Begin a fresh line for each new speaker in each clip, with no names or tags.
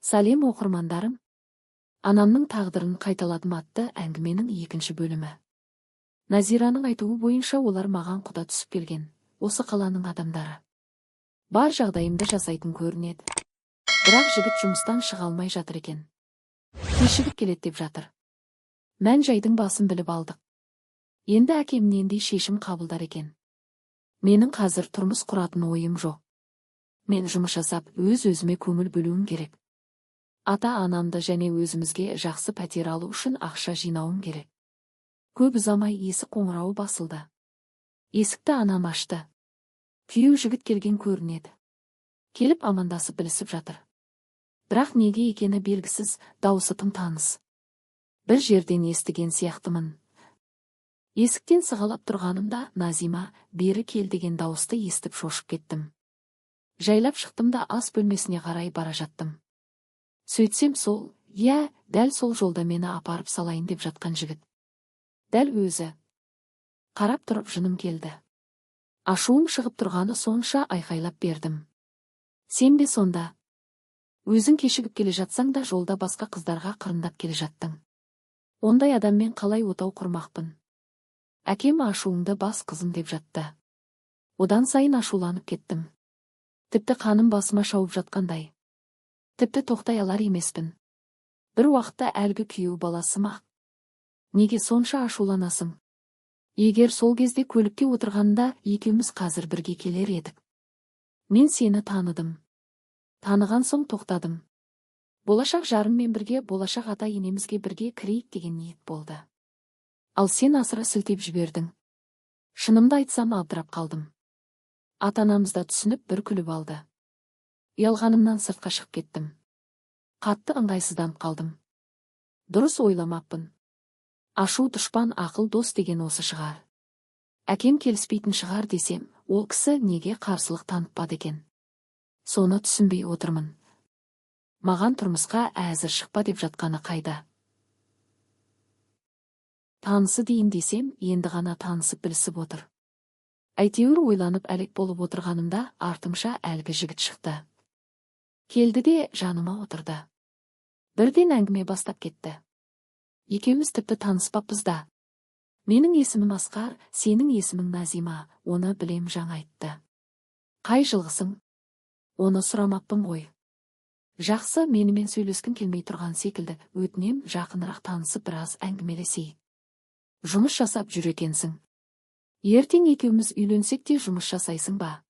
Сәлем, оқырмандарым! Анамның тағдырын қайталадым атты әңгіменің екінші бөлімі. Назираның айтуы бойынша, олар маған құда түсіп келген, осы қаланың адамдары. Бар жағдайымды жасайтын көрінеді. Бірақ жігіт жұмыстан шыға алмай жатыр екен. Кешігіп келеді деп жатыр. Мән жайдың басын біліп алдық. Енді әкем нендей шешім қабылдар екен? Менің қазір тұрмыс құратын ойым жоқ. Мен жұмыс жасап, өз-өзіме көңіл бөлуім керек. Ата-анамды және өзімізге жақсы пәтер алу үшін ақша жинауым керек. Көп ұзамай есік қоңырауы басылды. Есікті анам ашты. Күйеу жігіт келген көрінеді. Келіп амандасып, білісіп жатыр. Бірақ неге екені белгісіз, дауысы тым таныс. Бір жерден естіген сияқтымын. Есіктен сығалап тұрғанымда «Назима, бері кел» деген дауысты естіп шошып кеттім. Жайлап шықтым да ас бөлмесіне қарай бара жаттым. Сөйтсем сол, иә, дәл сол жолда мені апарып салайын деп жатқан жігіт. Дәл өзі. Қарап тұрып жыным келді. Ашуым шығып тұрғаны сонша, айқайлап бердім. Сен бе сонда? Өзің кешігіп келе жатсаң да, жолда басқа қыздарға қырындап келе жаттың. Ондай адаммен қалай отау құрмақпын? Әкем «Ашуыңды бас, қызым» деп жатты. Одан сайын ашуланып кеттім. Тіпті қаным басыма шауып жатқандай. Тіпті тоқтай алар емеспін. Бір уақытта әлгі күйеу баласы ма? Неге сонша ашуланасың? Егер сол кезде көлікке отырғанда, екеуміз қазір бірге келер едік. Мен сені таныдым. Таныған соң тоқтадым. Болашақ жарыммен бірге болашақ ата енемізге бірге кірейік деген ниет болды. Ал сен асыра сілтеп жібердің. Шынымды айтсам, абдырап қалдым. Ата-анамыз да түсініп, бір күліп алды. Ұялғанымнан сыртқа шығып кеттім. Қатты ыңғайсызданып қалдым. Дұрыс ойламаппын. Ашу дұшпан, ақыл дос деген осы шығар. Әкем келіспейтін шығар десем, ол кісі неге қарсылық танытпады екен? Соны түсінбей отырмын. Маған тұрмысқа әзір шықпа деп жатқаны қайда? Танысы дейін десем, енді ғана танысып білісіп отыр. Әйтеуір ойланып әлек болып отырғанымда артымша әлгі жігіт шықты. Келді де жаныма отырды. Бірден әңгіме бастап кетті. Екеуміз тіпті таныспаппыз да. Менің есімім Асқар, сенің есімің Назима, оны білем, жаңа айтты. Қай жылғысың? Оны сұрамаппын ғой. Жақсы, менімен сөйлескің келмей тұрған секілді, өтінем, жақынырақ танысып, біраз әңгімелесейік. Жұмыс жасап жүр екенсің. Ертең екеуміз үйленсек те, жұмыс жасайсың ба?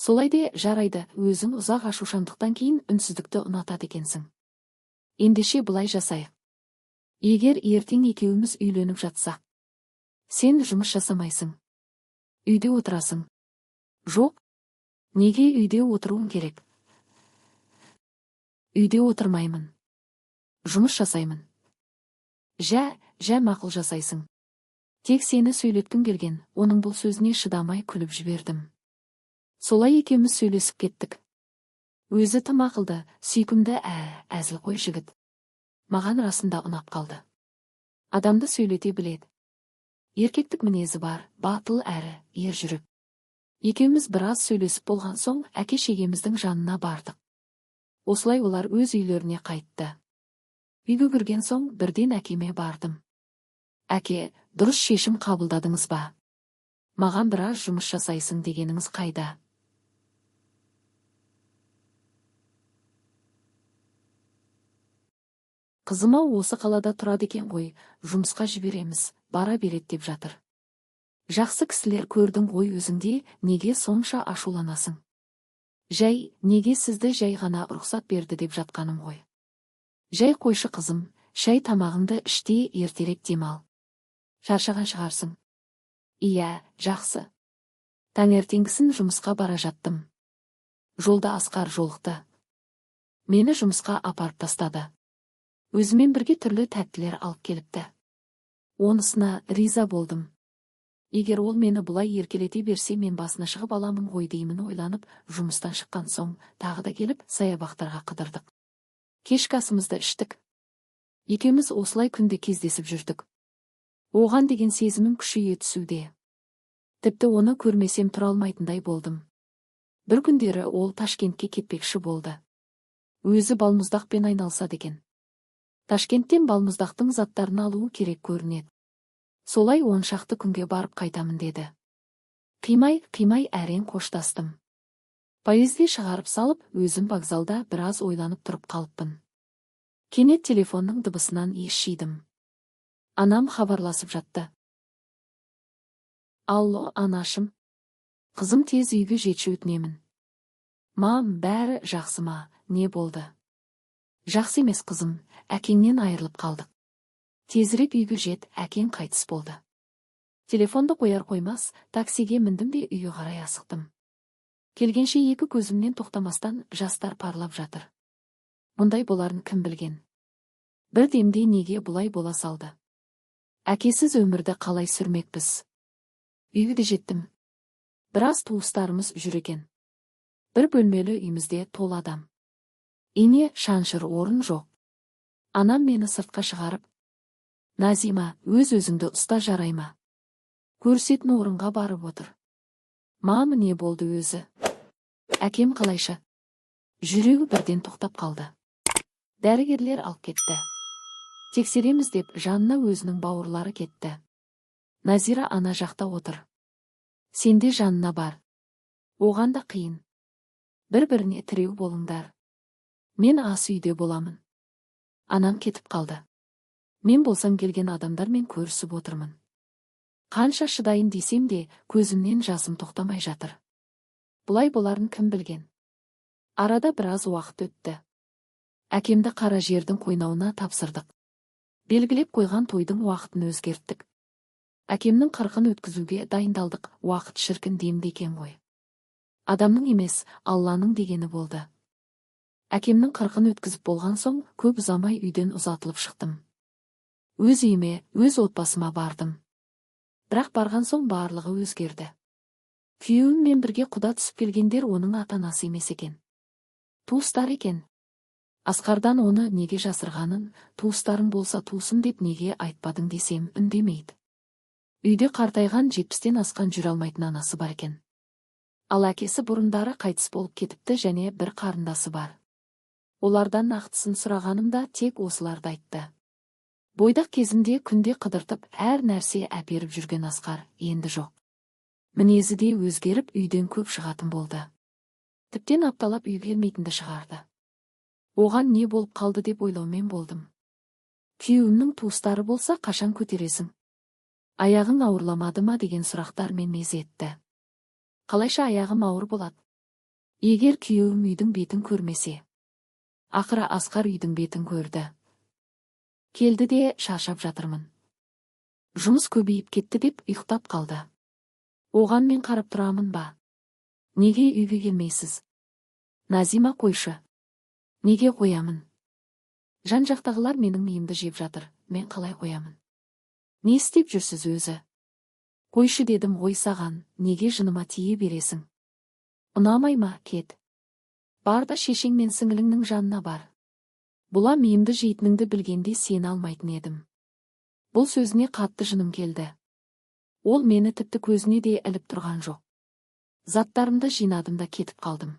Солай де, жарайды, өзің ұзақ ашушаңдықтан кейін үнсіздікті ұнатады екенсің. Ендеше былай жасайық. Егер ертең екеуміз үйленіп жатсақ, сен жұмыс жасамайсың. Үйде отырасың. Жоқ. Неге үйде отыруым керек? Үйде отырмаймын. Жұмыс жасаймын. Жә, жә, мақұл, жасайсың. Тек сені сөйлеткім келген, оның бұл сөзіне шыдамай күліп жібердім. Солай екеуміз сөйлесіп кеттік. Өзі тым ақылды, сүйкімді, әзілқой жігіт. Маған расында ұнап қалды. Адамды сөйлете біледі. Еркектік мінезі бар, батыл әрі ер жүрек. Екеуміз біраз сөйлесіп болған соң, әке шешеміздің жанына бардық. Осылай олар өз үйлеріне қайтты. Үйге кірген соң бірден әкеме бардым. Әке, дұрыс шешім қабылдадыңыз ба? Маған біраз жұмыс жасайсың дегеніңіз қайда? Қызым-ау, осы қалада тұрады екен ғой, жұмысқа жібереміз, бара береді деп жатыр. Жақсы кісілер, көрдің ғой өзіңде, неге сонша ашуланасың? Жай, неге сізді жай ғана рұқсат берді деп жатқаным ғой. Жай қойшы, қызым, шай тамағыңды іште, ертерек демал. Шаршаған шығарсың. Иә, жақсы. Таңертеңгісін жұмысқа бара жаттым. Жолда Асқар жолықты. Мені жұмысқа апарып тастады. Өзімен бірге түрлі тәттілер алып келіпті. Онысына риза болдым. Егер ол мені бұлай еркелете берсе, мен басына шығып аламын ғой деймін ойланып, жұмыстан шыққан соң тағы да келіп, саябақтарға қыдырдық. Кешкі асымызды іштік. Екеуміз осылай күнде кездесіп жүрдік. Оған деген сезімім күшейе түсуде. Тіпті оны көрмесем тұра алмайтындай болдым. Бір күндері ол Ташкентке кетпекші болды. Өзі балмұздақпен айналысады екен. Ташкенттен балмұздақтың заттарын алуы керек көрінеді. Солай 10 шақты күнге барып қайтамын деді. Қимай, қимай әрең қоштастым. Поезде шығарып салып, өзім вокзалда біраз ойланып тұрып қалыппын. Кенет телефонның дыбысынан ес жидым. Анам хабарласып жатты. Алло, анашым. Қызым, тез үйге жетші, өтінемін. Мам, бәрі жақсы ма, не болды? Жақсы емес, қызым, әкеңнен айырылып қалдық. Тезірек үйге жет, әкең қайтыс болды. Телефонды қояр қоймас, таксиге міндім де үйге қарай асықтым. Келгенше екі көзімнен тоқтамастан жастар парлап жатыр. Мұндай боларын кім білген? Бір демде неге бұлай бола салды? Әкесіз өмірді қалай сүрмекпіз? Үйге де жеттім. Біраз туыстарымыз жүр екен. Бір бөлмелі үйімізде тола адам. Ине шаншыр орын жоқ. Анам мені сыртқа шығарып: «Назима, өз өзіңді ұста, жарай ма? Көрісетін орынға барып отыр». Мам, не болды өзі? Әкем қалайша? Жүрегі бірден тоқтап қалды. Дәрігерлер алып кетті. Тексереміз деп жанына өзінің бауырлары кетті. Назира ана жақта отыр. Сен де жанына бар. Оған да қиын. Бір-біріне тіреу болыңдар. Мен ас үйде боламын. Анам кетіп қалды. Мен болсам келген адамдармен көрісіп отырмын. Қанша шыдайын десем де, көзімнен жасым тоқтамай жатыр. Бұлай боларын кім білген? Арада біраз уақыт өтті. Әкемді қара жердің қойнауына тапсырдық. Белгілеп қойған тойдың уақытын өзгерттік. Әкемнің қырқын өткізуге дайындалдық. Уақыт шіркін демді екен ғой. Адамның емес, Алланың дегені болды. Әкемнің қырқын өткізіп болған соң, көп ұзамай үйден ұзатылып шықтым. Өз үйіме, өз отбасыма бардым. Бірақ барған соң барлығы өзгерді. Күйеуіммен бірге құда түсіп келгендер оның ата-анасы емес екен. Туыстар екен. Асқардан оны неге жасырғанын, туыстарың болса туысым деп неге айтпадың десем, үндемейді. Үйде қартайған, 70-тен асқан, жүре алмайтын анасы бар екен. Ал әкесі бұрындары қайтыс болып кетіпті және бір қарындасы бар. Олардан нақтысын сұрағанымда тек осыларды айтты. Бойдақ кезімде күнде қыдыртып, әр нәрсе әперіп жүрген Асқар енді жоқ. Мінезі де өзгеріп, үйден көп шығатын болды. Тіптен апталап үйге келмейтінді шығарды. Оған не болып қалды деп ойлаумен болдым. Күйеуімнің туыстары болса, қашан көтересің? Аяғың ауырламады ма деген сұрақтармен мезі етті. Қалайша аяғым ауыр болады? Егер күйеуім үйдің бетін көрмесе. Ақыры Асқар үйдің бетін көрді. Келді де, шаршап жатырмын. Жұмыс көбейіп кетті деп ұйықтап қалды. Оған мен қарап тұрамын ба? Неге үйге келмейсіз? Назима, қойшы. Неге қоямын? Жан жақтағылар менің миымды жеп жатыр, мен қалай қоямын? Не істеп жүрсіз өзі? Қойшы дедім ғой саған, неге жыныма тие бересің? Ұнамай ма, кет. Бар да шешең мен сіңіліңнің жанына бар. Бұла миымды жейтініңді білгенде сені алмайтын едім. Бұл сөзіне қатты жыным келді. Ол мені тіпті көзіне де іліп тұрған жоқ. Заттарымды жинадым да кетіп қалдым.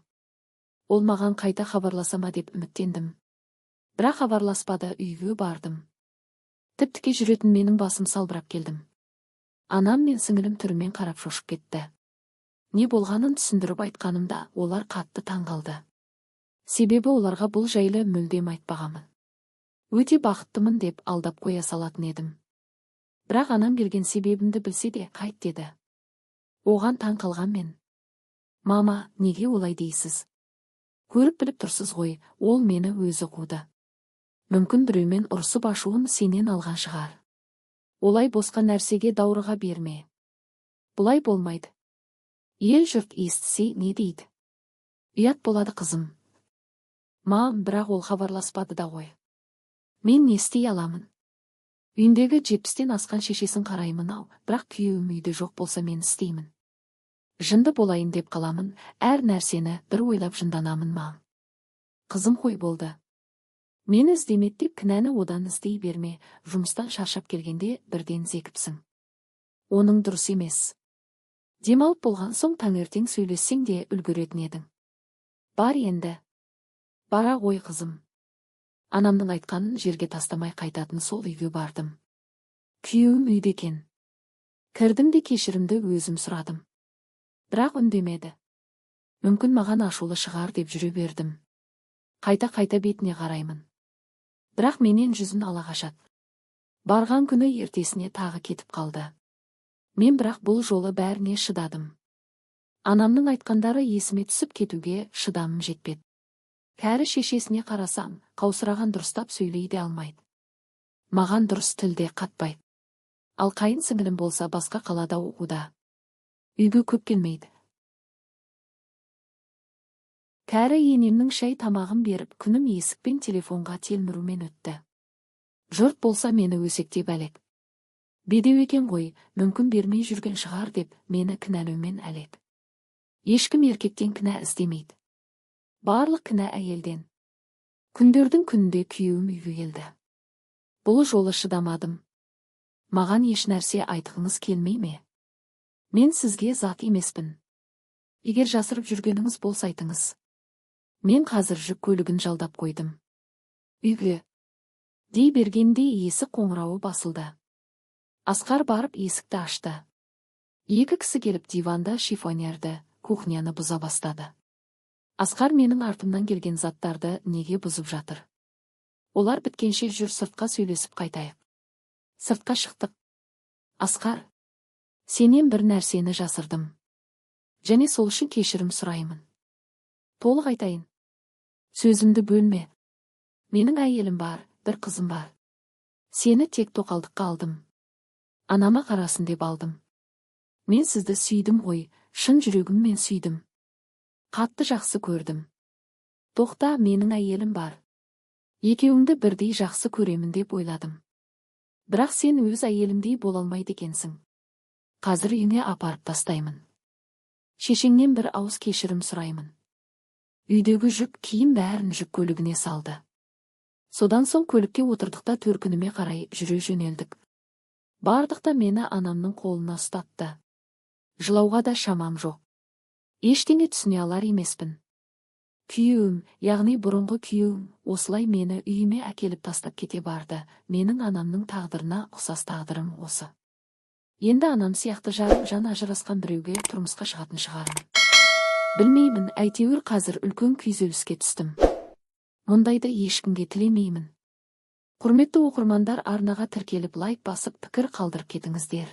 Ол маған қайта хабарласа ма деп үміттендім. Бірақ хабарласпады. Үйге бардым. Тіп-тіке жүретін менің басым салбырап келдім. Анам мен сіңілім түрімен қарап шошып кетті. Не болғанын түсіндіріп айтқанымда, олар қатты таңғалды. Себебі оларға бұл жайлы мүлдем айтпағанмын. Өте бақыттымын деп алдап қоя салатын едім. Бірақ анам келген себебімді білсе де, қайт деді. Оған таң қалған мен: «Мама, неге олай дейсіз? Көріп біліп тұрсыз ғой, ол мені өзі қуды. Мүмкін, біреумен ұрысып ашуын сенен алған шығар. Олай босқа нәрсеге даурыға берме. Бұлай болмайды. Ел жұрт естісе не дейді? Ұят болады, қызым». Мам, бірақ ол хабарласпады да ғой. Мен не істей аламын? Үйіндегі 70-тен асқан шешесін қараймын ау, бірақ күйеуім үйде жоқ болса, мен істеймін. Жынды болайын деп қаламын, әр нәрсені бір ойлап жынданамын, мам. Қызым, қой, болды. Мені іздемеді деп кінәні одан іздей берме, жұмыстан шаршап келгенде бірден зекіпсің. Оның дұрыс емес. Демалып болған соң таңертең сөйлессең де үлгеретін едің. Бар енді. Бара ғой, қызым. Анамның айтқанын жерге тастамай қайтатын сол үйге бардым. Күйеуім үйде екен. Кірдім де кешірімді өзім сұрадым. Бірақ үндемеді. Мүмкін, маған ашулы шығар деп жүре бердім. Қайта-қайта бетіне қараймын. Бірақ менен жүзін ала қашады. Барған күні ертесіне тағы кетіп қалды. Мен бірақ бұл жолы бәріне шыдадым. Анамның айтқандары есіме түсіп, кетуге шыдамым жетпеді. Кәрі шешесіне қарасам, қаусыраған, дұрыстап сөйлей де алмайды. Маған дұрыс тілде қатпайды. Ал қайын сіңілім болса, басқа қалада оқуда. Үйге көп келмейді. Кәрі енемнің шай тамағын беріп, күнім есік пен телефонға телмірумен өтті. Жұрт болса, мені өсектеп әлек. Бедеу екен ғой, мүмкін, бермей жүрген шығар деп мені кінәлаумен әлек. Ешкім еркектен кінә іздемейді. Барлық кінә әйелден. Күндердің күнінде күйеуім үйге келді. Бұл жолы шыдамадым. Маған еш нәрсе айтқыңыз келмей ме? Мен сізге зат емеспін. Егер жасырып жүргеніңіз болса, айтыңыз. Мен қазір жүк көлігін жалдап қойдым. Үйге. Дей бергенде есік қоңырауы басылды. Асқар барып есікті ашты. Екі кісі келіп, диванды, шифонерді, кухняны бұза бастады. Асқар менің артымнан келген заттарды неге бұзып жатыр? Олар біткенше жүр, сыртқа сөйлесіп қайтайық. Сыртқа шықтық. Асқар, сенен бір нәрсені жасырдым. Және сол үшін кешірім сұраймын. Толық айтайын. Сөзімді бөлме. Менің әйелім бар, бір қызым бар. Сені тек тоқалдыққа алдым. Анама қарасын деп алдым. Мен сізді сүйдім ғой, шын жүрегіммен сүйдім. Қатты жақсы көрдім. Тоқта, менің әйелім бар. Екеуіңді бірдей жақсы көремін деп ойладым. Бірақ сен өз әйелімдей бола алмайды екенсің. Қазір үйіңе апарып тастаймын. Шешеңнен бір ауыз кешірім сұраймын. Үйдегі жүк, киім бәрін жүк көлігіне салды. Содан соң көлікке отырдық та, төркініме қарай жүре жөнелдік. Бардық та, мені анамның қолына ұстатты. Жылауға да шамам жоқ. Ештеңе түсіне алар емеспін. Күйеуім, яғни бұрынғы күйеуім, осылай мені үйіме әкеліп тастап кете барды. Менің анамның тағдырына ұқсас тағдырым осы. Енді анам сияқты жарым жан ажырасқан біреуге тұрмысқа шығатын шығармын. Білмеймін, әйтеуір қазір үлкен күйзеліске түстім. Мұндайды ешкімге тілемеймін. Құрметті оқырмандар, арнаға тіркеліп, лайк басып, пікір қалдырып кетіңіздер.